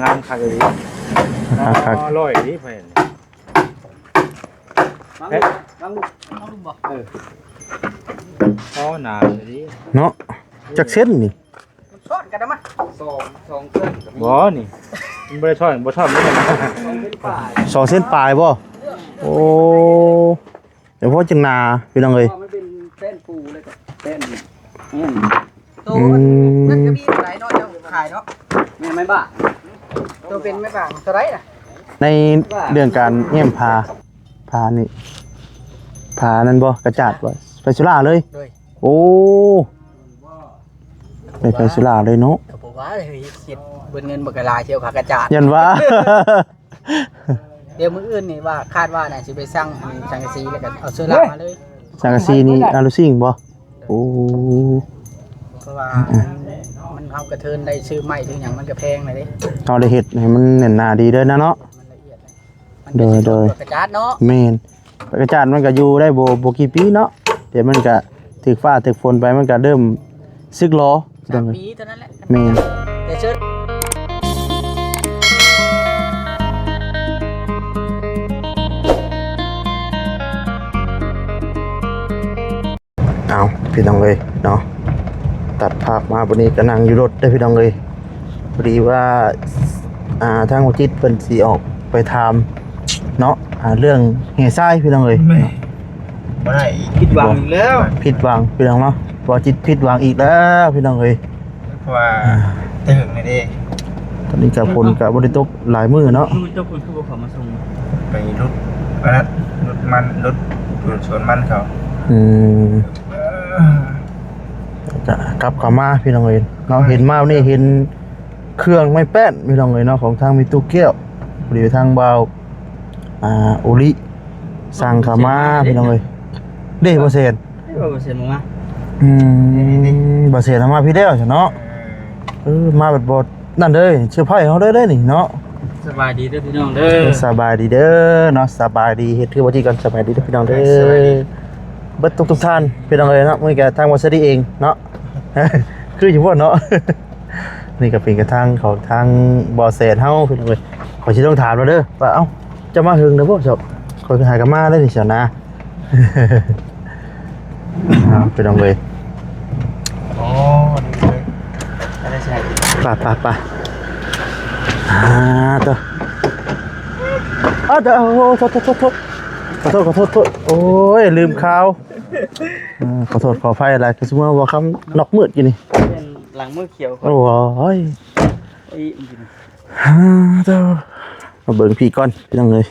ງາມຄັກອີ່ຫຼີ. ຄັກໆ ອໍ ຮ້ອຍອີ່ຫຼີ ໄປນີ້. ວາງ ເອີ ອໍ ໜາອີ່ຫຼີເນາະ. ຈັກເສັ້ນນີ້? ມັນຊ້ອນກັນນະມະ ສອງ ສອງເສັ້ນກໍມີ. ບໍ່ ນີ້ ມັນບໍ່ໄດ້ຊ້ອນ ບໍ່ຊ້ອນ ສອງເສັ້ນປາຍ ສອງເສັ້ນປາຍບໍ່? ໂອ້ ແຕ່ພໍຈຶ່ງໜາ ພີ່ນ້ອງເອີຍ. ມັນເປັນແປ້ນປູ ແລ້ວກໍແປ້ນ ອືມ ໂຕ ອືມ ມັນກໍມີຫຼາຍເນາະ ເຈົ້າຂາຍເນາະ. ແມ່ນໄມ້ບ້າ ໂຕເປັນໄມ້ບ້າເທົ່າໃດນະ? ໃນເລື່ອງການແອ້ມຜາ ຜານີ້ ຜານັ້ນບໍ່? ກະຈາດບໍ່? ໄຟໂຊລາເລີຍ. ໂດຍ ໂອ້ ໄດ້ໄຟໂຊລາເລີຍເນາະ. ກໍບໍ່ວ່າເຮັດ ເຮັດເບິດເງິນບັກກະຫຼາ ຊິເອົາຜາກະຈາດ ຢ້ານວ່າ. ດຽວມື້ອື່ນນີ້ວ່າ ຄາດວ່ານະ ຊິໄປສັ່ງອັນສັງກະສີ ແລ້ວກໍເອົາເຊື້ອລາມາເລີຍ. ສັງກະສີນີ້ອາລູຊິງບໍ່? ໂອ້ ເພາະວ່າ ອືມ ມັນ ມັນ ເຮົາກະເທີນໄດ້ຊື້ໄມ້ຊື້ຫຍັງ ມັນກະແພງແລ້ວເດ້. ເຮົາໄດ້ເຮັດໃຫ້ມັນແໜ້ນໜາດີເດີນະເນາະ. ມັນລະອຽດ ໂດຍ ໂດຍ ກະຈາດເນາະ. ແມ່ນ ກະຈາດມັນກະຢູ່ໄດ້ບໍ່ ບໍ່ກີ່ປີເນາະ. ດຽວມັນກະຖືກຟ້າຖືກຝົນໄປ ມັນກະເລີ່ມສຶກຫຼໍ. ສາມປີເທົ່ານັ້ນແຫຼະ. ແມ່ນ ແຕ່ເຊີນ ເອົາ ພີ່ນ້ອງເອີຍເນາະ, ຕັດພາບມາບັດນີ້ກໍນັ່ງຢູ່ລົດເດີພີ່ນ້ອງເອີຍ. ພໍດີວ່າ ອ່າ ທາງບໍ່ຈິດເພິ່ນຊິອອກໄປຖາມເນາະ ອ່າ ເລື່ອງແຮ່ຊາຍພີ່ນ້ອງເອີຍ. ແມ່ ບໍ່ໄດ້ ຜິດຫວັງອີກແລ້ວ ຜິດຫວັງພີ່ນ້ອງເນາະ. ບໍ່ຈິດຜິດຫວັງອີກແລ້ວພີ່ນ້ອງເອີຍ. ເພາະວ່າ ອ່າ ແຕ່ເຫິງແລ້ວເດ້. ຕອນນີ້ກໍຝົນກໍບໍ່ໄດ້ຕົກຫຼາຍມື້ເນາະ. ມື້ເຈົ້າເພິ່ນຄືບໍ່ເຂົ້າມາສົ່ງ? ໄປຫຼຸດອັນນັ້ນ ຫຼຸດມັນ ຫຼຸດຢູ່ສວນມັນເຂົາ. ອືມ ເອີ ກໍກັບເຂົ້າມາພີ່ນ້ອງເອີຍເນາະ. ເຫັນມານີ້ເຫັນເຄື່ອງໄມ້ແປ້ນພີ່ນ້ອງເອີຍເນາະ ຂອງທາງແມ່ຕູ້ແກ້ວ. ພໍດີທາງບ່າວ ອ່າ ໂອລິ ສັ່ງເຂົ້າມາພີ່ນ້ອງເອີຍ. ເດ້ ບໍ່ແຊນ ເອີ ບໍ່ແຊນບໍ່ມາ. ອືມ ບໍ່ແຊນເອົາມາພີ້ແລ້ວຊັ້ນເນາະ. ເອີ ເອີ ມາແບບບໍ່ນັ້ນເລີຍ ເຊີໄພເຮົາເລີຍເດ້ນີ້ເນາະ. ສະບາຍດີເດີພີ່ນ້ອງເດີ. ສະບາຍດີເດີເນາະ ສະບາຍດີ. ເຮັດຄືບໍ່ຈີກັນ ສະບາຍດີເດີພີ່ນ້ອງເດີ. ເບິດທຸກໆທ່ານພີ່ນ້ອງເອີຍເນາະ. ມື້ນີ້ກໍທາງບໍ່ສະດີເອງເນາະ ຄືຢູ່ບໍ່ເນາະ. ນີ້ກໍເປັນກະທາງຂອງທາງບໍ່ແຊນເຮົາພີ່ນ້ອງເອີຍ. ຂ້ອຍຊິຕ້ອງຖາມລາວເດີວ່າ ເອົ້າ ເຈົ້າມາເຖິງແລ້ວບໍ່? ຂ້ອຍກໍຫາກັນມາໄດ້ນີ້ຊັ້ນນະ. ເອົາ ພີ່ນ້ອງເອີຍ ອໍ ໄປ ໄປ ໄປ. ອ່າ ໂຕ ໂອ້ ໂທດ ໂທດ ໂທດ ໂທດ ຂໍໂທດ ຂໍໂທດ ໂທດ. ໂອ້ຍ ລືມຂ່າວ. ເອີ ຂໍໂທດຂໍອະໄພຫຼາຍ ຄືຊິມາບໍ່ຄຳນອກມືດຢູ່ນີ້. ເປັນຫຼັງມືຂຽວ. ໂອ້ຍ ອ່າ ໂຕ ມາເບິ່ງພີ້ກ່ອນ ພີ່ນ້ອງເອີຍ.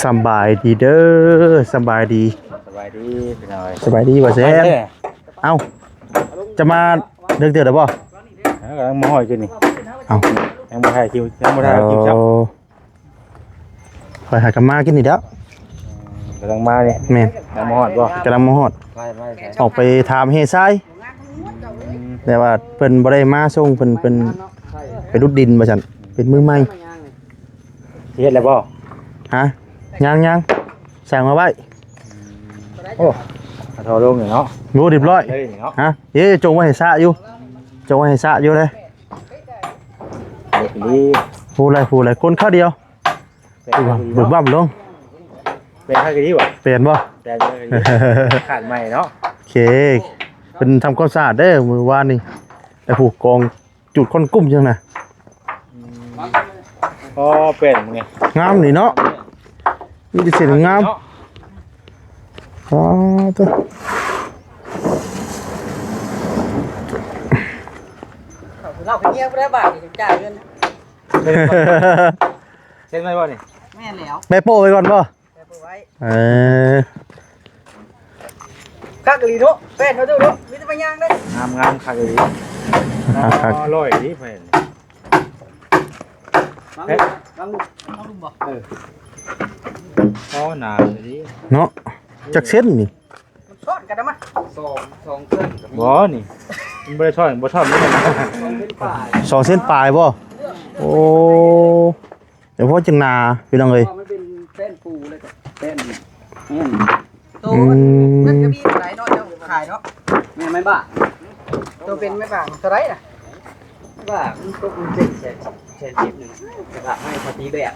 ສະບາຍດີເດີ ສະບາຍດີ ສະບາຍດີພີ່ນ້ອງເອີຍ. ສະບາຍດີ ບໍ່ແຊນ. ເອົ້າ ຈະມາເລິກເຕີບແລ້ວບໍ່? ເອີ ກຳລັງມາຮອດຢູ່ນີ້. ເອົ້າ ຍັງບໍ່ຖ່າຍຄິວ ຍັງບໍ່ຖ່າຍຄິວເຈົ້າ. ໂອ້ ຂ້ອຍຫາກັນມາກິນນີ້ແລ້ວ ກຳລັງມານີ້. ແມ່ນ ກຳລັງມາຮອດບໍ່? ກຳລັງມາຮອດ ໄປ ໄປໃສ? ອອກໄປຖາມແຮ່ຊາຍ. ອືມ ແຕ່ວ່າເພິ່ນບໍ່ໄດ້ມາສົ່ງ ເພິ່ນ ເພິ່ນໄປຫຼຸດດິນວ່າຊັ້ນ ເປັນມື້ໃໝ່. ຊິເຮັດແລ້ວບໍ່? ຮະ ຍັງໆ ສັ່ງມາໄວ້. ໂອ້ ເອົາທໍ່ລົງນີ້ເນາະ. ໂອ້ ຮຽບຮ້ອຍເລີຍນີ້ເນາະ. ຮະ ເອີ ຈົ່ງໄວ້ໃຫ້ສະຢູ່ ຈົ່ງໄວ້ໃຫ້ສະຢູ່ເດ້. ເອີ ດີ ຜູ້ໃດ ຜູ້ໃດ ຄົນຄາວດຽວ. ແປນ ເບິ່ງບັ້ມລົງ ແປນຄັກອີ່ຫຼີຫວາ? ແປນບໍ່? ແປນ ຂາດໃໝ່ເນາະ. ໂອເຄ ເພິ່ນທຳຄວາມສະອາດເດີ ມື້ວານນີ້ ໄອ້ຜູ້ກອງຈູດຄວັນກຸ້ມຈັ່ງນະ. ອືມ ອໍ ແປນມື້ນີ້ ງາມນີ້ເນາະ ມີແຕ່ເສັ້ນງາມ. ອໍ ໂຕ ເຮົາໄປເຫຍບໍ່ໄດ້ບາດນີ້ ຈ່າຍເງິນ. ເຊັນໄວ້ບໍ່ນີ້? ແມ່ນແລ້ວ ແປໂປ້ໄວ້ກ່ອນບໍ່? ແປໂປ້ໄວ້. ເອີ ຄັກອີ່ຫຼີເນາະ ແປ້ນເຮົາເດີເນາະ ມີແຕ່ໄປຍ່າງເດ້. ງາມໆ ຄັກອີ່ຫຼີ ຄັກໆ ອໍ ຮ້ອຍອີ່ຫຼີ ແປ້ນ. ວາງ ເອີ ວາງລູກ ວາງລູກບໍ່? ເອີ ອໍ ໜາອີ່ຫຼີເນາະ. ຈັກເຊັນນີ້? ມັນຊ້ອນກັນນະມະ ສອງ ສອງເສັ້ນກໍມີ. ບໍ່ ນີ້ ມັນບໍ່ໄດ້ຊ້ອນ ບໍ່ຊ້ອນ ສອງເສັ້ນປາຍ ສອງເສັ້ນປາຍບໍ່? ໂອ້ ແຕ່ພໍຈຶ່ງໜາ ພີ່ນ້ອງເອີຍ. ມັນເປັນແປ້ນປູ ແລ້ວກໍແປ້ນ ອືມ ໂຕ ອືມ ມັນກໍມີຫຼາຍເນາະ ເຈົ້າຂາຍເນາະ. ແມ່ນໄມ້ບ້າ ໂຕເປັນໄມ້ບາງເທົ່າໃດນະ? ວ່າມັນຕົກ ມັນເຈັດແສນ ແສນສິບ ໜຶ່ງ ແຕ່ວ່າໄມ້ພໍດີແບບ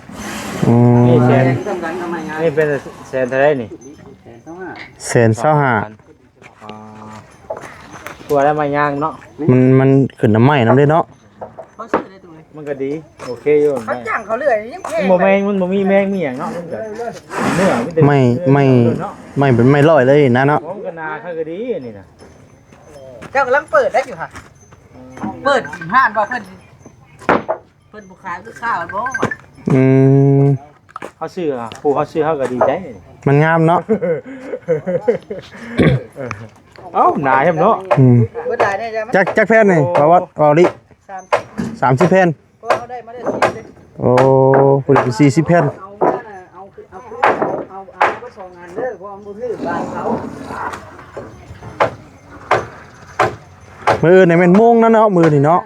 ອືມ ນີ້ແສນ ແສນສຳຄັນກັບໄມ້ງາມ ນີ້ເປັນແສນເທົ່າໃດນີ້? ແສນຊາວຫ້າ ແສນຊາວຫ້າ ອໍ ຕົວລະໄມ້ຍາງເນາະ ມັນ ມັນຂຶ້ນນຳໄມ້ນຳເດ້ເນາະ ມັນກໍດີ ໂອເຄຢູ່ ເຂົາຈ້າງເຂົາເລື່ອຍ ຍັງແພງ ມັນບໍ່ແມງ ມັນບໍ່ມີແມງມີຫຍັງເນາະ ມັນກໍເນື້ອມີແຕ່ໄມ້ ໄມ້ ເນາະ ໄມ້ເປັນໄມ້ຮ້ອຍເລີຍນະເນາະ ໂອ້ ມັນກໍໜາ ເຂົາກໍດີນີ້ນະ ເຈົ້າກຳລັງເປີດໄດ້ຢູ່ຫະ ເປີດຮ້ານບໍ່ ເພິ່ນ ເພິ່ນບໍ່ຂາຍຄືຄ້າບໍ່ ອືມ ເຮົາຊື້ ຜູ້ເຮົາຊື້ເຮົາກໍດີໃຈ ມັນງາມເນາະ ເອົ້າ ໜາແຮມເນາະ ອືມ ເບິດຫຼາຍແດ່ ຈັກ ຈັກແຜ່ນນີ້ ໂອ້ ປະຫວັດ ເວົ້າລິ ສາມສິບ ສາມສິບແຜ່ນ ເພາະເຮົາໄດ້ມາໄດ້ສີ່ສິບ ໂອ້ ຜູ້ໃດເປັນສີ່ສິບແຜ່ນ ເອົາມາ ເອົາ ເອົາ ເອົາ ເອົາ ເອົາໄປສອງອັນເດີ ເພາະມັນບໍ່ຖືກບ້ານເຂົາ ມື້ອື່ນນີ້ແມ່ນມຸງນະເນາະ ມື້ນີ້ເນາະ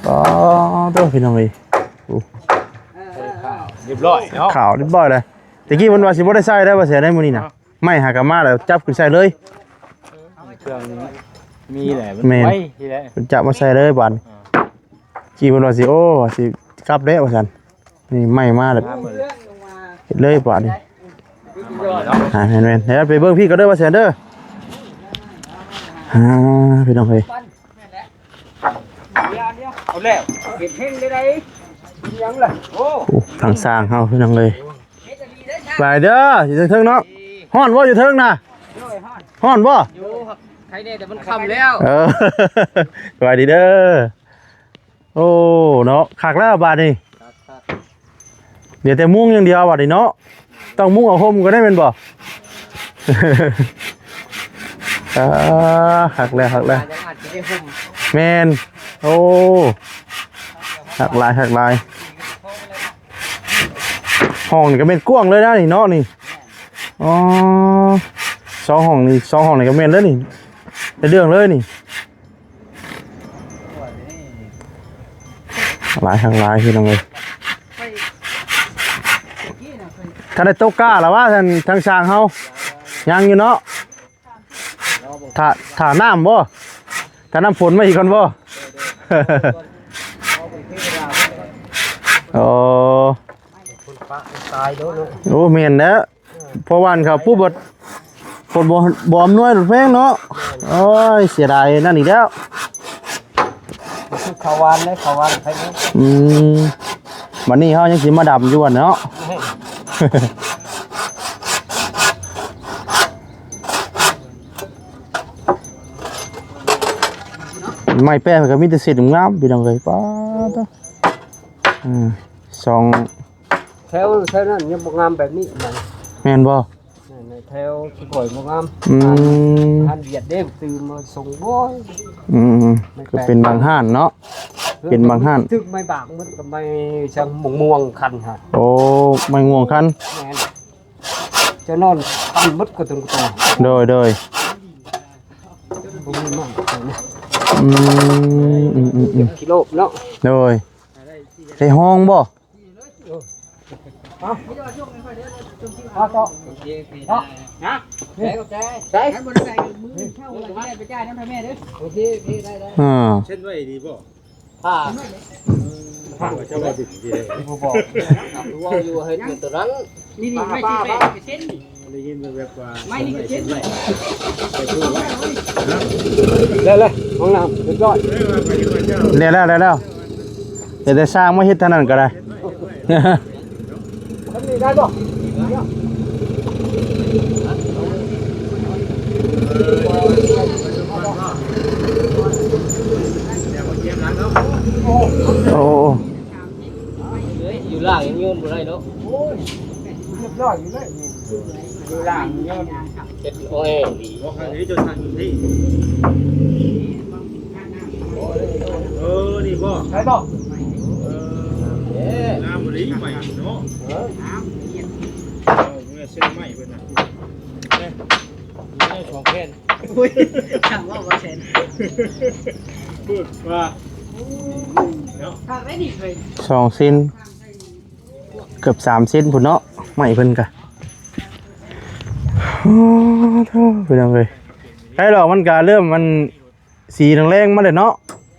ອໍ ໂທ້ ພີ່ນ້ອງເອີຍ ໂອ້ ເອີ ເອີ ເອີ ຮຽບຮ້ອຍເນາະ ຂາວຮຽບຮ້ອຍເລີຍ ແຕ່ກີ້ເພິ່ນວ່າຊິບໍ່ໄດ້ໃຊ້ໄດ໋ ວ່າຊິໄດ້ມື້ນີ້ນະ ເອົ້າ ໄມ້ຫາກະມາແລ້ວຈັບຂຶ້ນໃສ່ເລີຍ ເຄື່ອງມີແຫຼະ ມັນ ແມ່ນ ໄວທີ່ແຫຼະ ເພິ່ນຈັບມາໃສ່ເລີຍບາດນີ້ ອ່າ ກີ້ເພິ່ນວ່າຊິ ໂອ້ ຊິກັບແລ້ວວ່າຊັ້ນ ນີ້ໄມ້ມາແລ້ວ ເຮັດເລີຍບາດນີ້ ອ່າ ແມ່ນໆ ເດີ ໄປເບິ່ງພີ້ກໍເດີວ່າຊັ້ນເດີ ອ່າ ພີ່ນ້ອງເອີຍ ເອົາແລ້ວ ເຮັດເຮັງໄດ້ໃດ ຫຍັງລະ ໂອ້ ໂອ້ ທາງຊ່າງເຮົາ ພີ່ນ້ອງເອີຍ ສະບາຍເດີ ຢູ່ເທິງໆເນາະ ຮ້ອນບໍ່ຢູ່ເທິງນະ ໂອ້ຍ ຮ້ອນ ຮ້ອນບໍ່ ຢູ່ ໃຄແດ່ແຕ່ມັນຄ່ຳແລ້ວ ເອີ ສະບາຍດີເດີ ໂອ້ ເນາະ ຄັກແລ້ວບາດນີ້ ຄັກໆ ເຫຼືອແຕ່ມຸງຢ່າງດຽວບາດນີ້ເນາະ ຕ້ອງມຸງເອົາຮົ່ມກໍໄດ້ແມ່ນບໍ່ ອ່າ ຄັກແລ້ວ ຄັກແລ້ວ ຍັງອາດຊິໄດ້ຮົ່ມ ແມ່ນ ໂອ້ ຄັກຫຼາຍ ຄັກຫຼາຍ ຫ້ອງນີ້ກໍແມ່ນກວ້າງເລີຍນະນີ້ເນາະນີ້ ອໍ ສອງຫ້ອງນີ້ ສອງຫ້ອງນີ້ກໍແມ່ນເລີຍນີ້ ໄດ້ເລື່ອງເລີຍນີ້ ຫຼາຍ ຄັກຫຼາຍ ພີ່ນ້ອງເອີຍ ທັນໄດ້ຕົກກ້າລະວະ ທາງ ທາງຊ່າງເຮົາ ຍັງຢູ່ເນາະ ຖ້າ ຖ້ານ້ຳບໍ່ ຖ້ານ້ຳຝົນມາອີກກ່ອນບໍ່ ໂອ້ ໂອ້ ແມ່ນແລ້ວ ພໍຫວ່ານເຂົ້າປຸບ ບໍ່ ບໍ່ ບໍ່ອຳນວຍ ແພງເນາະ ໂອ້ຍ ເສຍດາຍນັ້ນອີກແລ້ວ ຄືເຂົ້າຫວ່ານເດ້ ເຂົ້າຫວ່ານແພງ ອືມ ບັດນີ້ເຮົາຍັງຊິມາດຳຢູ່ຫັ້ນເນາະ ໄມ້ແປ້ນກໍມີແຕ່ເສັ້ນງາມ ພີ່ນ້ອງເອີຍ ປາດ ອືມ ສອງ ແຖວ ແຖວນັ້ນຍັງບໍ່ງາມແບບນີ້ ແມ່ນບໍ່? ແມ່ນ ແຖວສຸໂຂຍບໍ່ງາມ ອືມ ຮ້ານຫວຽດເດ້ ຕື່ມມາສົ່ງ ໂອ້ຍ ອືມ ກໍເປັນບາງຮ້ານເນາະ ເປັນບາງຮ້ານ ຖືກໄມ້ບາກໝົດ ກໍໄມ້ຊ່າງມ່ວງຄັນຫະ ໂອ້ ໄມ້ມ່ວງຄັນ ແມ່ນ ຈະນອນຄັນໝົດ ກະຕຸງກະຕຸງ ໂດຍ ໂດຍ ບໍ່ມີມັນ ອືມ ອືມ ອືມ ອືມ ກິໂລເນາະ ໂດຍ ໄດ້ຫ້ອງບໍ່? ອ່າ ເຊັນໄວ້ດີບໍ່? ຖ້າເຈົ້າວ່າດິນດີເດ້ ບໍ່ບອກ ເວົ້າຢູ່ໃຫ້ເປັນຕົວນັ້ນ ນີ້ໆ ໄມ້ຊິໄປເຊັນນີ້ ໄດ້ຍິນແວບໆວ່າ ໄມ້ນີ້ກໍເຊັນໄວ້ ໄປตู้ໄວ້ ແລ້ວ ແລ້ວ ຫ້ອງນ້ຳຮຽບຮ້ອຍ ແລ້ວ ແລ້ວ ແລ້ວ ແຕ່ ແຕ່ຊ່າງມາເຮັດເທົ່ານັ້ນກໍໄດ້ ທຳນີ້ໄດ້ບໍ່? ໂອ້ ຢູ່ລ່າງຍັງໂຍນບໍ່ໄດ້ເນາະ ໂອ້ຍ ຮຽບຮ້ອຍຢູ່ເລີຍ ຢູ່ລ່າງໂຍນ ເຮັດ ໂອ້ຍ ບໍ່ຄັນນີ້ຈະທັນຢູ່ທີ່ ເອີ ນີ້ບໍ່ ໄດ້ບໍ່? ເອີ ນ້ຳບໍ່ໄດ້ໃໝ່ເນາະ ເອີ ເອົາເມື່ອເຊັນໃໝ່ເພິ່ນນະ ເອີ ມີສອງແຜ່ນ ໂອ້ຍ ຖາມວ່າບໍ່ແສນ ເປີດວ່າ ເນາະ ສອງເຊັນ ເກືອບສາມເຊັນພຸ້ນເນາະ ໄມ້ເພິ່ນກະ ໂອ້ໂທ້ ພີ່ນ້ອງເອີຍ ໃກ້ແລ້ວ ມັນກະເລີ່ມ ມັນ ສີແລງໆມາແລ້ວເນາະ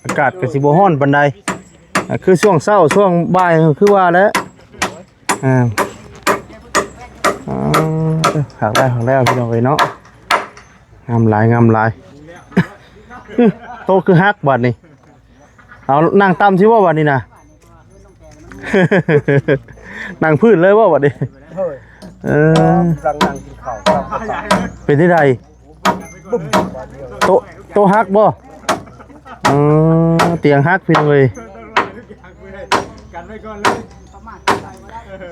ອາກາດກໍຊິບໍ່ຮ້ອນປານໃດ ອ່າ ຄືຊ່ວງເຊົ້າຊ່ວງບ່າຍຄືວ່າແຫຼະ ອ່າ ອ່າ ຄັກແລ້ວ ຄັກແລ້ວ ພີ່ນ້ອງເອີຍເນາະ ງາມຫຼາຍ ງາມຫຼາຍ ໂຕະຄືຫັກບາດນີ້ ເອົານັ່ງຕ່ຳຊິບໍ່ບາດນີ້ນະ ນັ່ງພື້ນເລີຍບໍ່ບາດນີ້ ໂດຍ ເອີ ກຳລັງນັ່ງກິນເຂົ້າ ເປັນຈັ່ງໃດ ໂຕະ ໂຕະຫັກບໍ່ ເອີ ຕຽງຫັກພີ່ນ້ອງເອີຍ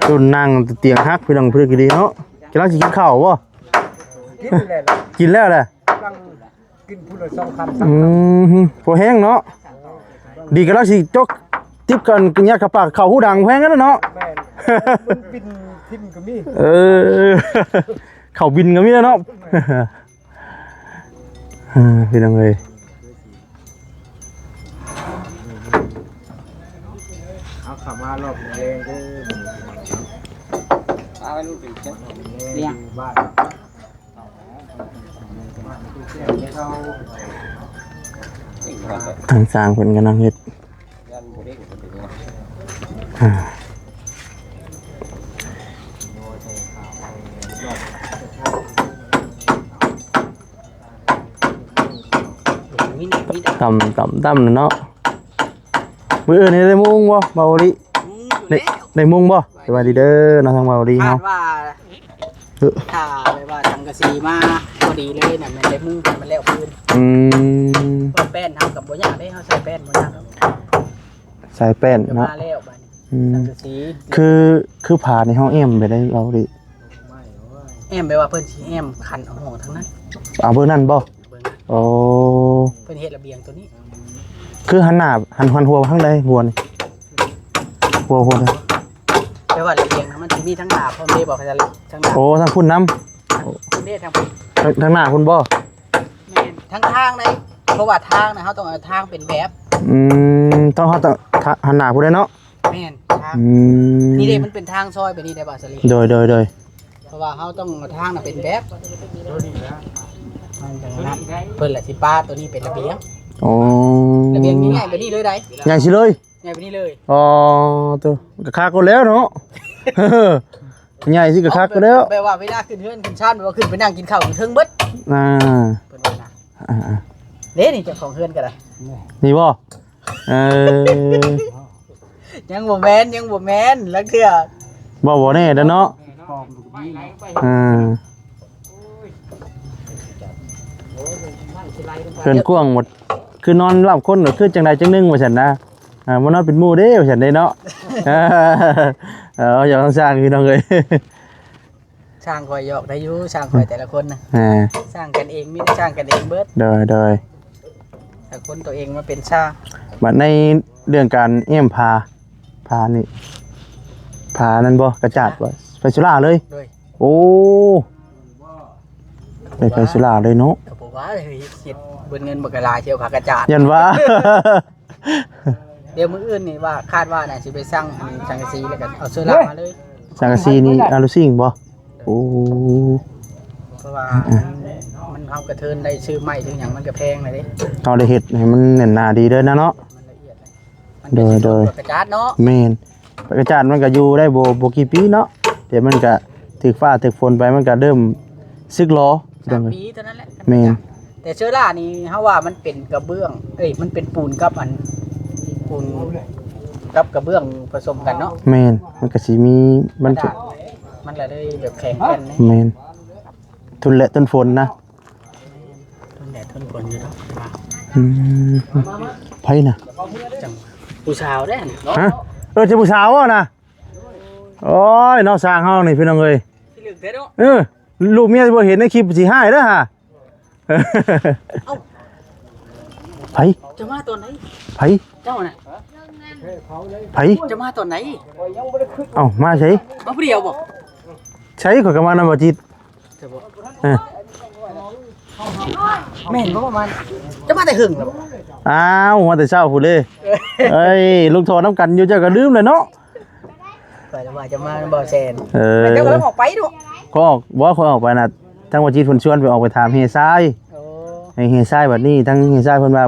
ໂຕະນັ່ງຕຽງຫັກພີ່ນ້ອງ ເພິ່ນກໍດີເນາະ ກຳລັງຊິກິນເຂົ້າບໍ່ ກິນແລ້ວ ກິນແລ້ວແຫຼະ ກຳລັງ ກິນຜູ້ລະສອງຄຳ ອືມ ພໍແຮງເນາະ ດີກໍລາວຊິຈົກ ຕິບກັນຍັດເຂົ້າປາກ ເຂົ້າຫູດັງແພງນັ້ນເນາະ ແມ່ນ ມັນບິນຖິ້ມກໍມີ ເອີ ເຂົ້າບິນກໍມີແລ້ວເນາະ ເອີ ພີ່ນ້ອງເອີຍ ເອົາເຂົ້າມາລອບແລງເດີ ເອົາໄວ້ລູກເປັນເຈົ້າ ແລງຢູ່ບ້ານ ທາງຊ່າງເພິ່ນກຳລັງເຮັດ ອ່າ ຕ່ຳ ຕ່ຳ ຕ່ຳເນາະ ມື້ອື່ນນີ້ໄດ້ມຸງບໍ່ ບ່າວໂອລິ ໄດ້ ໄດ້ມຸງບໍ່? ສະບາຍດີເດີເນາະ ທາງບ່າວໂອລິເຮົາ ຄາດວ່າ ເອີ ຖ້າແບບວ່າສັງກະສີມາພໍດີເລີຍນະ ແມ່ນໄດ້ມຸງໃຫ້ມັນແລ້ວຄືນ ອືມ ເພາະແປ້ນເຮົາກໍບໍ່ຍາກເດ້ ເຮົາໃສ່ແປ້ນບໍ່ຍາກດອກ ໃສ່ແປ້ນເນາະ ມາແລ້ວບາດນີ້ ອືມ ສັງກະສີ ຄື ຄືຝານີ້ເຮົາແອ້ມແບບໃດ ເວົ້າດິ ແອ້ມແບບວ່າເພິ່ນຊິແອ້ມຄັນຫ້ອງທາງນັ້ນ ເອົາເບິ່ງນັ້ນບໍ່? ເບິ່ງ ໂອ້ ເພິ່ນເຮັດລະບຽງໂຕນີ້ ຄືຫັນໜ້າ ຫັນ ຫັນຫົວທາງໃດ ຫົວນີ້ ຫົວ ຫົວໃດ? ແປວ່າລະບຽງນະ ມັນຊິມີທັງໜ້າພ້ອມເດ້ບໍ່? ທາງໜ້າ ໂອ້ ທາງພຸ້ນນຳ ທາງພຸ້ນເດ້ ທາງພຸ້ນ ທາງ ທາງໜ້າພຸ້ນບໍ່? ແມ່ນ ທາງທາງໃດ ເພາະວ່າທາງນະ ເຮົາຕ້ອງເອົາທາງເປັນແບບ ອືມ ຕ້ອງ ເຮົາຕ້ອງ ທະ ຫັນໜ້າພຸ້ນເດ້ເນາະ ແມ່ນ ທາງ ອືມ ນີ້ເດ້ ມັນເປັນທາງຊອຍໄປນີ້ໄດ້ບໍ່ ສາລີ? ໂດຍ ໂດຍ ໂດຍ ເພາະວ່າເຮົາຕ້ອງເອົາທາງນະເປັນແບບ ມັນຈັ່ງນັ້ນ ເພິ່ນລະຊິປະໂຕນີ້ເປັນລະບຽງ ໂອ້ ລະບຽງນີ້ໃຫຍ່ໄປນີ້ເລີຍໃດ ໃຫຍ່ຊິເລີຍ ໃຫຍ່ໄປນີ້ເລີຍ ອໍ ໂຕ ກໍຄັກໂພດແລ້ວເນາະ ໃຫຍ່ຊິກໍຄັກໂພດແລ້ວ ແບບວ່າເວລາຂຶ້ນເຮືອນຂຶ້ນຊານ ແບບວ່າຂຶ້ນໄປນັ່ງກິນເຂົ້າຢູ່ເທິງເບິດ ອ່າ ເພິ່ນວ່ານະ ອ່າໆ ເດ້ນີ້ເຈົ້າຂອງເຮືອນກໍໄດ້ ນີ້ບໍ່? ເອີ ຍັງບໍ່ແມ່ນ ຍັງບໍ່ແມ່ນ ລາງເທື່ອ ເວົ້າບໍ່ແນ່ເດ້ເນາະ ເອີ ເຮືອນກວ້າງໝົດ ຄືນອນລາບຄົນ ຄືຈັ່ງໃດຈັ່ງໜຶ່ງວ່າຊັ້ນນະ ອ່າ ມານອນເປັນໝູ່ເດ້ວ່າຊັ້ນເດ້ເນາະ ເອີ ຢອກທາງຊ່າງພີ່ນ້ອງເອີຍ ຊ່າງຂ້ອຍຢອກໄດ້ຢູ່ ຊ່າງຂ້ອຍແຕ່ລະຄົນນະ ອ່າ ຊ່າງກັນເອງ ມີແຕ່ຊ່າງກັນເອງເບິດ ໂດຍ ໂດຍ ແຕ່ຄົນຕົວເອງມາເປັນຊ່າງ ບັດໃນເລື່ອງການແອ້ມຜາ ຜານີ້ ຜານັ້ນບໍ່ ກະຈາດບໍ່ ໄຟໂຊລາເລີຍ ໂດຍ ໂອ້ ໄດ້ໄຟໂຊລາເລີຍເນາະ ກໍບໍ່ວ່າເຮັດເບິດເງິນບັກຫຼາຍ ເຊວຂາກະຈາດ ຢ້ານວ່າ ດຽວມື້ອື່ນນີ້ວ່າ ຄາດວ່ານະຊິໄປສັ່ງອັນສັງກະສີ ແລ້ວກໍເອົາເຊື້ອລາມາເລີຍ ສັງກະສີນີ້ອາລູຊິງບໍ່? ໂອ້ ເພາະວ່າ ອ່າ ມັນ ມັນ ເຮົາກະເທີນໄດ້ຊື້ໄມ້ຊື້ຫຍັງມັນກະແພງແລ້ວເດ້ ເຮົາໄດ້ເຮັດໃຫ້ມັນແໜ້ນໜາດີເດີນະເນາະ ມັນລະອຽດ ໂດຍ ໂດຍ ກະຈາດເນາະ ແມ່ນ ກະຈາດມັນກະຢູ່ໄດ້ບໍ່ ບໍ່ກີ່ປີເນາະ ດຽວມັນກະຖືກຟ້າຖືກຝົນໄປ ມັນກະເລີ່ມສຶກຫຼໍ ສາມປີເທົ່ານັ້ນແຫຼະ ແມ່ນ ແຕ່ເຊື້ອລານີ້ເຮົາວ່າມັນເປັນກະເບື້ອງ ເອີຍ ມັນເປັນປູນກັບອັນ ປູນກັບກະເບື້ອງປະສົມກັນເນາະ ແມ່ນ ມັນກະຊິມີ ມັນ ມັນລະເລີຍແບບແຂງແກ່ນ ແມ່ນ ທົນແດດທົນຝົນນະ ທົນແດດທົນຝົນຢູ່ດອກ ອືມ ໃຜນະ ຈັງ ຜູ້ສາວເດ້ ຮະ ເອີ ເຈົ້າຜູ້ສາວບໍ່ນະ ໂອ້ຍ ເນາະ ຊ່າງເຮົານີ້ພີ່ນ້ອງເອີຍ ເອີ ລູກເມຍບໍ່ເຫັນໃນຄລິບຊິຮ້າຍເດີຫາ ເອົ້າ ໃຜ ຈະມາຕອນໃດ ໃຜ ເຈົ້ານະ ໃຜ ຈະມາຕອນໃດ ເອົ້າ ມາໃສ ມາຜູ້ດຽວບໍ່ ໃສ ຂ້ອຍກໍມານຳບໍ່ຈິດ ເອີ ແມ່ນບໍ່ ປະມານ ຈະມາແຕ່ຫຶງແລ້ວບໍ່ ອ້າວ ມາແຕ່ເຊົ້າພຸ້ນເດ້ ເອີຍ ລົງທໍ່ນຳກັນຢູ່ ເຈົ້າກໍລືມແລ້ວເນາະ ຂ້ອຍວ່າຈະມານຳບ່າວແສນ ເອີ ແລ້ວເຈົ້າກໍຕ້ອງອອກໄປເນາະ ຂ້ອຍອອກ ບໍ່ ຂ້ອຍອອກໄປນະ ທາງບ່າວຈິດເພິ່ນຊວນໄປອອກໄປຖາມເຮຊາຍ ໂອ້ ໃນເຮຊາຍບັດນີ້ ທາງເຮຊາຍເພິ່ນວ່າ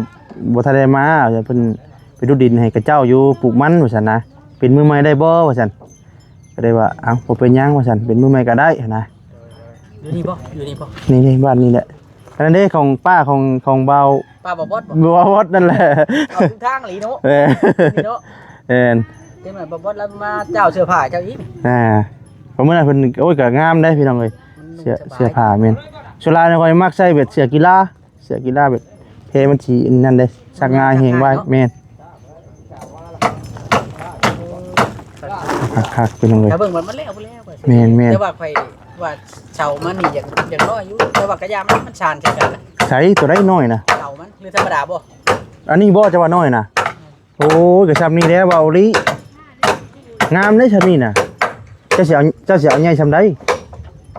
ບໍ່ທັນໄດ້ມາ ວ່າຊັ້ນ ເພິ່ນໄປດຸດດິນໃຫ້ຂະເຈົ້າຢູ່ ປູກມັນວ່າຊັ້ນນະ ເປັນມືໃໝ່ໄດ້ບໍ່ວ່າຊັ້ນ ກໍໄດ້ວ່າ ເອົ້າ ບໍ່ເປັນຫຍັງວ່າຊັ້ນ ເປັນມືໃໝ່ກໍໄດ້ຫັ້ນນະ. ຢູ່ນີ້ບໍ່? ຢູ່ນີ້ບໍ່? ນີ້ໆ ບ້ານນີ້ແຫຼະ. ອັນນັ້ນເດ້ ຂອງປ້າ ຂອງ ຂອງບ່າວ ປ້າບ່າວບອດບໍ່? ບ່າວບອດນັ້ນແຫຼະ ເອົາທຸກທາງອີ່ຫຼີເນາະ. ເອີ ນີ້ເນາະ ແມ່ນ ເຕັມແລ້ວ ບ່າວບອດລາວມາເຈົ້າເສື້ອຜ້າເຈົ້າອີກ. ອ່າ ເພາະມື້ນັ້ນເພິ່ນ ໂອ້ຍ ກໍງາມເດ້ພີ່ນ້ອງເອີຍ ມັນນຸ່ງ ເສື້ອ ສະບາຍ ເສື້ອຜ້າ ແມ່ນ. ສ່ວນຫຼາຍແລ້ວຂ້ອຍມັກໃສ່ແບບເສື້ອກິລາ ເສື້ອກິລາແບບແພມັນຊິອັນນັ້ນເດ້ ຊັກງ່າຍແຮງໄວ. ເນາະ ແມ່ນ ຄັກໆ ພີ່ນ້ອງເອີຍ ຖ້າເບິ່ງວ່າມັນແລ້ວບໍ່ແລ້ວ ແມ່ນໆ ແຕ່ວ່າຂ້ອຍວ່າເສົາມັນນີ້ຢາກ ຢາກນ້ອຍຢູ່ ແຕ່ວ່າກະຢ່າ ມັນ ມັນຊານໃສ່ກັນນະ. ໃສ ຕົວໃດນ້ອຍນະ? ເສົາມັນ ຫຼື ທຳມະດາບໍ່? ອັນນີ້ບໍ່ ຈະວ່ານ້ອຍນະ? ໂອ້ຍ ກໍຊ່ຳນີ້ແຫຼະ ເວົ້າອີ່ຫຼີ ງາມເດ້ຊ່ຳນີ້ນະ. ເຈົ້າຊິເອົາ ເຈົ້າຊິເອົາໃຫຍ່ຊ່ຳໃດ?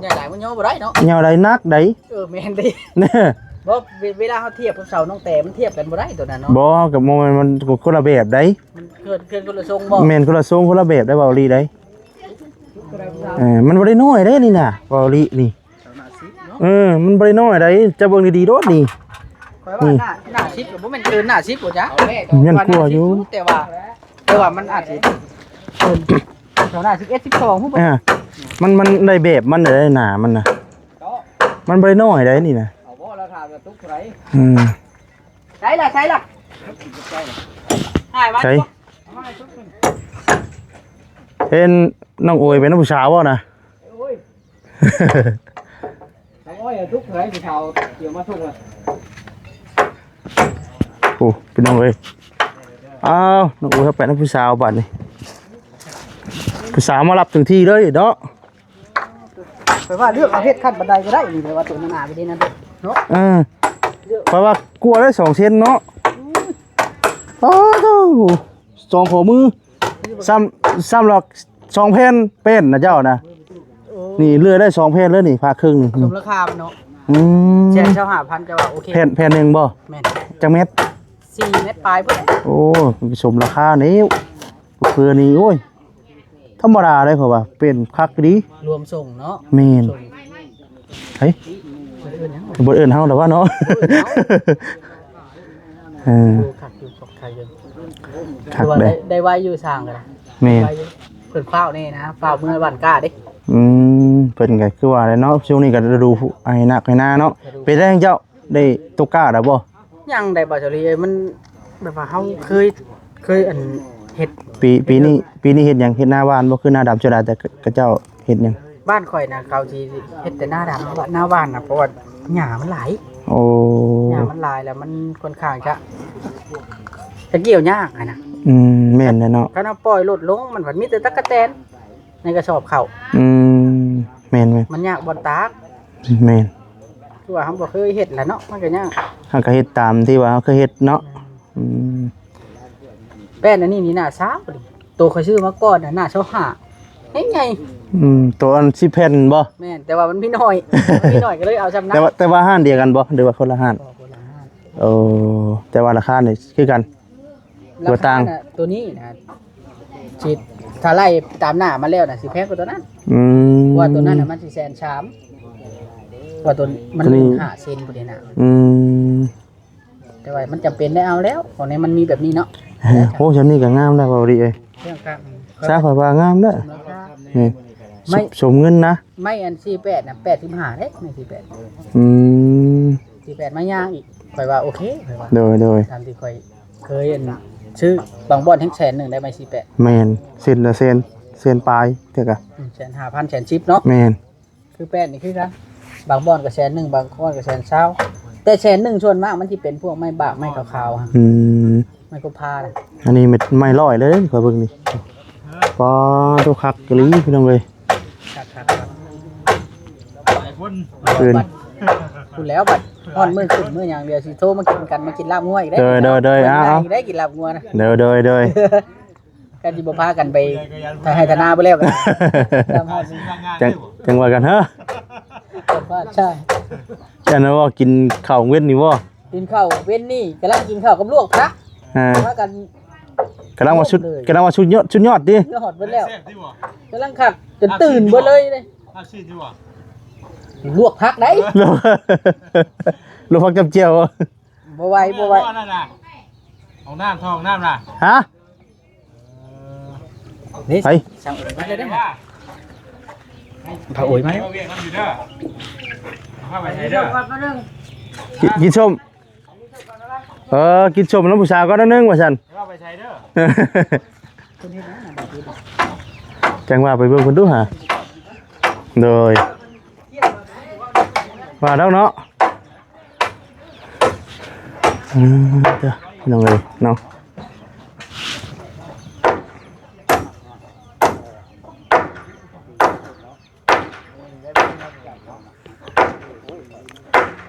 ໃຫຍ່ຫຼາຍມັນຍໍບໍ່ໄດ້ເນາະ ຍໍໄດ້ໜັກໃດ. ເອີ ແມ່ນເດ້ ບໍ່ ເວ ເວລາເຮົາທຽບກັບເສົານ້ອງແຕ ມັນທຽບກັນບໍ່ໄດ້ຕົວນັ້ນເນາະ. ບໍ່ ກໍບໍ່ແມ່ນ ມັນຄົນລະແບບໃດ. ມັນເຄື່ອນ ເຄື່ອນຄົນລະຊົງບໍ່? ແມ່ນ ຄົນລະຊົງ ຄົນລະແບບໃດ ເວົ້າອີ່ຫຼີໃດ. ເອີ ມັນບໍ່ໄດ້ນ້ອຍເດ້ນີ້ນະ ເວົ້າອີ່ຫຼີນີ້. ເອີ ມັນບໍ່ໄດ້ນ້ອຍໃດ ເຈົ້າເບິ່ງດີໆໂລດນີ້. ຂ້ອຍວ່າ ນີ້ ໜ້າ ໜ້າສິບກໍບໍ່ແມ່ນເກີນໜ້າສິບບໍ່ຈ້າ? ແມ່ນກວ່າຢູ່ ແຕ່ວ່າ ແຕ່ວ່າມັນອາດຊິເກີນ ແຖວໜ້າສິບເອັດ ສິບສອງພຸ້ນ. ອ່າ ມັນ ມັນໄດ້ແບບມັນໄດ້ ໜ້າມັນນະ ມັນບໍ່ໄດ້ນ້ອຍໃດນີ້ນະ. ເອົາບໍ່ ລາວຖາມວ່າຕຸກເທົ່າໃດ? ອືມ ໃສລະ ໃສລະ ໃສ ເຫັນນ້ອງໂອຍເປັນຜູ້ສາວບໍ່ນະ? ໂອ້ຍ ໂອ້ຍ ທຸກເທົ່າໃດຜູ້ສາວ ດຽວມາທຸກລະ. ໂອ້ ພີ່ນ້ອງເອີຍ ອ້າວ ນ້ອງໂອຍເຂົ້າໄປນຳຜູ້ສາວບາດນີ້ ຜູ້ສາວມາຮັບເຖິງທີ່ເລີຍເນາະ. ແປວ່າເລືອກເອົາເຮັດຂັ້ນບັນໄດກໍໄດ້ນີ້ ແປວ່າຕົວໜາໆໄປເດ້ນັ້ນເນາະ. ເອີ ເລືອກ ແປວ່າກວ່າໄດ້ສອງເຊັນເນາະ. ອືມ ໂອ້ໂຫ ສອງຂໍ້ມື ຊ້ຳ ຊ້ຳລະສອງແຜ່ນ ແປ້ນນະເຈົ້ານະ. ໂອ້ ນີ້ເລືອກໄດ້ສອງແຜ່ນເລີຍນີ້ ພາເຄິ່ງນີ້ ສົມລາຄາມັນເນາະ. ອືມ ແສນຊາວຫ້າພັນ ແຕ່ວ່າໂອເຄ ແຜ່ນ ແຜ່ນໜຶ່ງບໍ່? ແມ່ນ ຈັກແມັດ? ສີ່ແມັດປາຍພຸ້ນແຫຼະ. ໂອ້ ສົມລາຄານີ້ ເພື່ອນີ້ ໂອ້ຍ ທຳມະດາເດ້ ເຂົາວ່າເປັນຄັກດີ ລວມສົ່ງເນາະ. ແມ່ນ ສົ່ງ ເຮີ້ຍ ເພິ່ນເອີ້ນຫຍັງ ບໍ່ເອີ້ນເຮົາດອກວ່າເນາະ. ເອີ ໂອ້ ຄັກຢູ່ ຄັກຢູ່ ຄັກ ຄືວ່າເດ້ ໄດ້ ໄດ້ໄວຢູ່ຊ່າງກໍໄດ້. ແມ່ນ ໄວຢູ່ ເພິ່ນຟ້າວແດ່ນະ ຟ້າວເມືອບ້ານກ້າເດ້. ອືມ ເພິ່ນກໍຄືວ່າແຫຼະເນາະ ຊ່ວງນີ້ກໍລະດູໄຮ່ນາໄຮ່ນາເນາະ. ລະດູ ເປັນໄດເຈົ້າ ໄດ້ຕົກກ້າແລ້ວບໍ່? ຍັງໄດ໋ ບ່າວສາລີເອີຍ ມັນແບບວ່າເຮົາເຄີຍ ເຄີຍອັນເຮັດ ປີ ປີນີ້ ເຮັດ ປີນີ້ເຮັດຫຍັງ? ເຮັດນາຫວ່ານບໍ່? ຄືນາດຳສ່ວນຫຼາຍ ແຕ່ຂະເຈົ້າເຮັດຫຍັງ? ບ້ານຂ້ອຍນະ ເຂົາຊິເຮັດແຕ່ນາດຳ ນາຫວ່ານນະ ເພາະວ່າຫຍ້າມັນຫຼາຍ. ໂອ້ ຫຍ້າມັນຫຼາຍແລ້ວມັນຄ່ອນຂ້າງຈະ ຈະກ່ຽວຍາກຫັ້ນນະ. ອືມ ແມ່ນແຫຼະເນາະ ຄັນເຮົາປ່ອຍລົດລົງ ມັນພັດມີແຕ່ຕັກກະແຕນ ໃນກະສອບເຂົ້າ. ອືມ ແມ່ນໆ ມັນຍາກບ່ອນຕາກ. ແມ່ນ ຄືວ່າເຮົາບໍ່ເຄີຍເຮັດແຫຼະເນາະ ມັນກໍຍາກ ເຮົາກໍເຮັດຕາມທີ່ວ່າເຮົາເຄີຍເຮັດເນາະ. ອືມ ແປ້ນອັນນີ້ນີ້ໜ້າຊາວ ໂຕຂ້ອຍຊື້ມາກ່ອນນະ ໜ້າຊາວຫ້າ ໃຫຍ່ໆ. ອືມ ໂຕອັນສິບແຜ່ນບໍ່? ແມ່ນ ແຕ່ວ່າມັນມີໜ້ອຍ ມັນມີໜ້ອຍກໍເລີຍເອົາຊ່ຳນັ້ນ. ແຕ່ວ່າ ແຕ່ວ່າຮ້ານດຽວກັນບໍ່ ຫຼືວ່າຄົນລະຮ້ານ? ບໍ່ ຄົນລະຮ້ານ. ໂອ້ ແຕ່ວ່າລາຄານີ້ຄືກັນ ລາຄາ ບໍ່ຕ່າງ ນະ ຕົວນີ້ນະ ຊິ ຖ້າໄລ່ຕາມໜ້າມາແລ້ວນະ ຊິແພງກວ່າຕົວນັ້ນ. ອືມ ເພາະວ່າຕົວນັ້ນນະ ມັນຊິແສນສາມ ເພາະວ່າຕົວ ມັນ ຕົວນີ້ ຫ້າເຊັນພຸ້ນເດ້ນະ. ອືມ ແຕ່ວ່າມັນຈຳເປັນໄດ້ເອົາແລ້ວ ຂອງໃນມັນມີແບບນີ້ເນາະ. ໂອ້ ຊ່ຳນີ້ກໍງາມແລ້ວ ເວົ້າດີເອີຍ. ເລື່ອງການ ຊາ ຂ້ອຍວ່າງາມເດີ ລາຄາ ນີ້ ໄມ້ ສົມເງິນນະ. ໄມ້ອັນສີ່ແປດນະ ແປດສິບຫ້າເດ້ ໄມ້ສີ່ແປດ. ອືມ ສີ່ແປດມາຍ່າງອີກ ຂ້ອຍວ່າໂອເຄ ຂ້ອຍວ່າ. ໂດຍໆ ຕາມທີ່ຂ້ອຍ ເຄີຍອັນ ຊື້ບາງບ່ອນແຮງແສນໜຶ່ງໄດ້ໄມ້ສີ່ແປດ. ແມ່ນ ເຊັນລະແສນ ແສນປາຍເທື່ອກະ. ອືມ ແສນຫ້າພັນ ແສນສິບເນາະ. ແມ່ນ ຄືແປ້ນນີ້ຄືກັນ ບາງບ່ອນກໍແສນໜຶ່ງ ບາງບ່ອນກໍແສນຊາວ ແຕ່ແສນໜຶ່ງສ່ວນມາກມັນຊິເປັນພວກໄມ້ບາກ ໄມ້ຂາວໆ. ອືມ ໄມ້ກົບພານະ. ອັນນີ້ໄມ້ຮ້ອຍເລີຍ ຂ້ອຍເບິ່ງນີ້. ປາໂຕ ຄັກອີ່ຫຼີພີ່ນ້ອງເອີຍ. ຄັກໆໆ ເອີ້ນ ພຸ້ນແລ້ວບັດຮອດມື້ຂຶ້ນມື້ຫຍັງ ດຽວຊິໂທມາກິນກັນ ມາກິນລາບງົວອີກເດ້. ໂດຍໆໆ ເອົາໆ ໄດ້ກິນລາບງົວນະ. ໂດຍໆໆ ກັນຊິບໍ່ພາກັນໄປໄທໄຮ່ໄທນາບໍ່ແລ້ວກັນ ຈັ່ງ ຈັ່ງວ່າກັນເຮີ. ສຳພາດຊາຍ ອັນນັ້ນບໍ່ ກິນເຂົ້າເວັນນີ້ບໍ່? ກິນເຂົ້າເວັນນີ້ ກຳລັງກິນເຂົ້າກັບລວກຜັກ ອ່າ ພາກັນ ກຳລັງວ່າສຸດ ກຳລັງວ່າສຸດຍອດ ສຸດຍອດຕິ ຍອດເບິດແລ້ວ ກຳລັງຄັກ ຈົນຕື່ນເບິດເລີຍເດ້. ລາບຊີ້ນຕິບໍ່? ລາບຊີ້ນຕິບໍ່? ລວກຜັກໄດ໋ ລວກ ລວກຜັກກັບແຈ່ວ ບໍ່ໄຫວ ບໍ່ໄຫວ ນັ້ນນະ ຫ້ອງນ້ຳ ເຂົ້າຫ້ອງນ້ຳນະ ຮະ ນີ້ ໄປ ສັ່ງໂອຍມາເລີຍເດີ ພາໂອຍມາເດີ ເອົາວຽກນຳຢູ່ເດີ ພາໄປໃສເດີ ກິນ ກິນສົ້ມ ເອີ ກິນສົ້ມນຳຜູ້ສາວກ່ອນໜ້ອຍໜຶ່ງວ່າຊັ້ນ ພາໄປໃສເດີ ຈັ່ງວ່າໄປເບິ່ງເພິ່ນດູຫາ ໂດຍ ວ່າແລ້ວເນາະ ເອີ ເດີ ພີ່ນ້ອງເອີຍເນາະ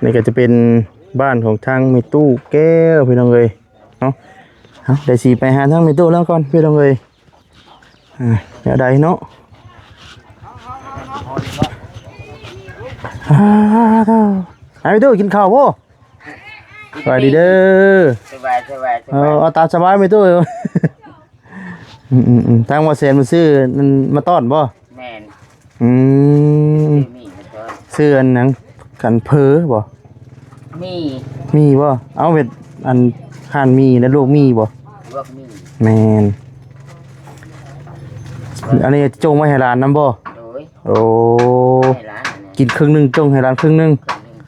ນີ້ກໍຈະເປັນບ້ານຂອງທາງແມ່ຕູ້ແກ້ວ ພີ່ນ້ອງເອີຍເນາະ ເອົາ ໄດ້ຊິໄປຫາທາງແມ່ຕູ້ແລ້ວກ່ອນ ພີ່ນ້ອງເອີຍ ອ່າ ແນວໃດເນາະ ອ່າ ເອີ ໄປຕູ້ກິນເຂົ້າບໍ່? ສະບາຍດີເດີ ສະບາຍ ສະບາຍ ສະບາຍ ເອີ ເອົາຕາມສະບາຍແມ່ຕູ້ ອືມໆໆ ທາງບໍ່ແສນມາຊື້ນັ້ນມາຕ້ອນບໍ່? ແມ່ນ ອືມ ຊື້ໝີ່ມາຕ້ອນ ຊື້ອັນຫຍັງ ກັນເພີບໍ່? ໝີ່ ໝີ່ບໍ່? ເອົາເຮັດອັນຮ້ານໝີ່ນະ ລວກໝີ່ບໍ່? ລວກໝີ່ ແມ່ນ ອັນນີ້ຈົ່ງໄວ້ໃຫ້ຫຼານນຳບໍ່? ໂດຍ ໂອ້ ໃຫ້ຫຼານ ກິນເຄິ່ງໜຶ່ງ ຈົ່ງໃຫ້ຫຼານເຄິ່ງໜຶ່ງ ເຄິ່ງໜຶ່ງ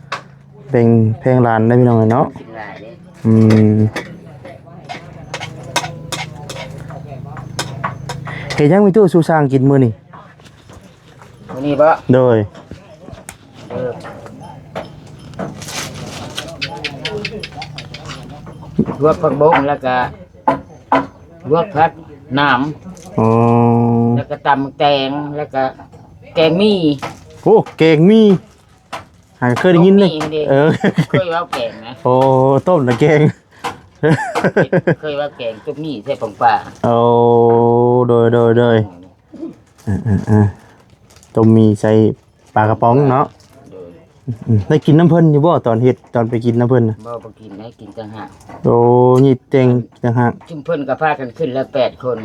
ແບ່ງແພງຫຼານໄດ້ພີ່ນ້ອງເອີຍເນາະ ກິນຫຼາຍເດ້ ອືມ ເຮັດຫຍັງແມ່ຕູ້ສູ່ຊ່າງກິນມື້ນີ້? ມື້ນີ້ບໍ່? ໂດຍ ເອີ ລວກຜັກບົ້ງ ແລ້ວກະລວກຜັກໜາມ ອໍ ແລ້ວກະຕຳແຕງ ແລ້ວກະແກງໝີ່ ໂອ້ ແກງໝີ່ ຫາເຄີຍໄດ້ຍິນເດ້ ຕົ້ມໝີ່ເດ້ ເອີ ເຄີຍເວົ້າແກງນະ ໂອ້ ຕົ້ມນະແກງ ເຄີຍວ່າແກງຕົ້ມໝີ່ໃສ່ປອງປາ ໂອ້ ໂດຍ ໂດຍ ໂດຍ ອືມ ເອີໆໆ ຕົ້ມໝີ່ໃສ່ປາກະປ໋ອງເນາະ ໂດຍ ອືມ ໄດ້ກິນນຳເພິ່ນຢູ່ບໍ່ ຕອນເຮັດ ຕອນໄປກິນນຳເພິ່ນນະ? ບໍ່ ບໍ່ກິນ ໄດ້ກິນຕ່າງຫາກ ໂອ້ ຍິບແຕ່ງຕ່າງຫາກ ຊຸມເພິ່ນກໍພາກັນຂຶ້ນແລ້ວແປດຄົນ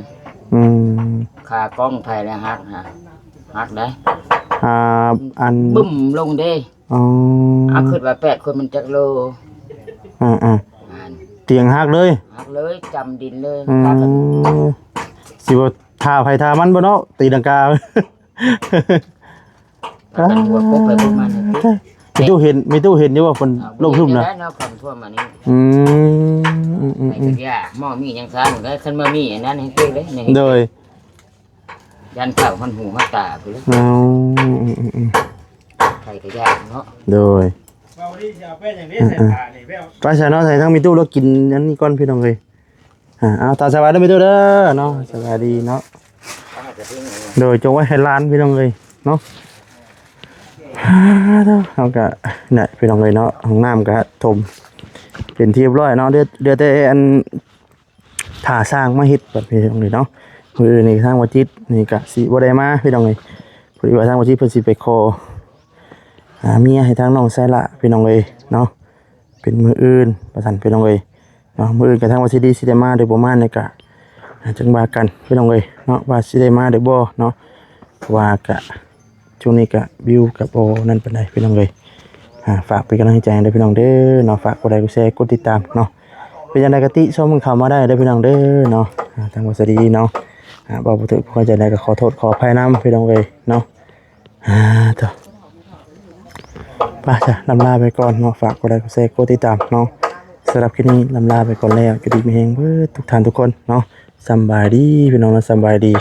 ອືມ ຂາກ້ອງໃຜແລ້ວຫັກຫາ ຫັກໄດ໋ ອ່າ ອັນ ບຶ້ມລົງເດ້ ອໍ ເອົາ ຄິດວ່າແປດຄົນມັນຈັກໂລ ອ່າໆ ຕຽງຫັກເລີຍ ຫັກເລີຍ ຈຳດິນເລີຍ ອືມ ພາກັນ ຊິວ່າທ່າໃຜທ່າມັນບໍ່ເນາະ ຕີລັງກາ ພາກັນຫົວກົກໄປກົກມານີ້ ແມ່ຕູ້ເຫັນ ແມ່ຕູ້ເຫັນຢູ່ບໍ່ ເພິ່ນລົງທຸ່ມນະ ອືມ ອືມໆໆ ໄປກັບຢາ ໝໍ້ມີຫຍັງຊານໄດ້ ຄັນມາມີອັນນັ້ນແຮງເກັ່ງເດ້ ໂດຍ ຢ້ານເຂົ້າຮອດຫູຮອດຕາພຸ້ນແຫຼະ ເອົາ ອືມໆ ໃຜກໍຢາກເນາະ ໂດຍ ເວົ້າດີຊິເອົາແປ້ງຫຍັງເດ້ໃສ່ຜ້ານີ້ ໄປຊະເນາະ ໃຫ້ທາງແມ່ຕູ້ລາວກິນອັນນີ້ກ່ອນພີ່ນ້ອງເອີຍ ອ່າ ເອົາ ຕາມສະບາຍເດີແມ່ຕູ້ເດີເນາະ ສະບາຍດີເນາະ ໂດຍ ຈົ່ງໄວ້ໃຫ້ຫຼານພີ່ນ້ອງເອີຍເນາະ ເຮົາກໍ ນີ້ພີ່ນ້ອງເອີຍເນາະ ຫ້ອງນ້ຳກໍຖົມເປັນທີ່ຮຽບຮ້ອຍເນາະ ເຫຼືອ ເຫຼືອແຕ່ອັນ ຖ້າຊ່າງມາເຮັດບັດນີ້ພີ່ນ້ອງເອີຍເນາະ ມື້ອື່ນນີ້ທາງບໍ່ຈິດນີ້ກະຊິບໍ່ໄດ້ມາພີ່ນ້ອງເອີຍ ພໍດີວ່າທາງບໍ່ຈິດເພິ່ນຊິໄປຂໍ ຫາເມຍໃຫ້ທາງນ້ອງໄຊລະພີ່ນ້ອງເອີຍເນາະ ເປັນມື້ອື່ນວ່າຊັ້ນພີ່ນ້ອງເອີຍເນາະ ມື້ອື່ນກະທາງວ່າຊິດີຊິໄດ້ມາຫຼືບໍ່ມານີ້ກະຈັ່ງວ່າກັນພີ່ນ້ອງເອີຍເນາະ ວ່າຊິໄດ້ມາຫຼືບໍ່ເນາະ ເພາະວ່າກະ ຊ່ວງນີ້ກະວິວກະບໍ່ນັ້ນປານໃດພີ່ນ້ອງເອີຍ ອ່າ ຝາກເປັນກຳລັງໃຈໃຫ້ເດີພີ່ນ້ອງເດີເນາະ ຝາກກົດໄລກົດແຊກົດຕິດຕາມເນາະ ເປັນຈັ່ງໃດກະຕິຊົມເຂົ້າມາໄດ້ເດີພີ່ນ້ອງເດີເນາະ ອ່າ ທາງວ່າສະດີເນາະ ອ່າ ເວົ້າບໍ່ຖືກບໍ່ເຂົ້າໃຈໃດກະຂໍໂທດຂໍອະໄພນຳພີ່ນ້ອງເອີຍເນາະ ອ່າ ໂທ້ ໄປຊະ ລຳລາໄປກ່ອນເນາະ ຝາກກົດໄລກົດແຊກົດຕິດຕາມເນາະ ສຳລັບຄລິບນີ້ລຳລາໄປກ່ອນແລ້ວ ຢູ່ດີມີແຮງເບິດທຸກທ່ານທຸກຄົນເນາະ ສຳບາຍດີພີ່ນ້ອງເນາະ ສຳບາຍດີ.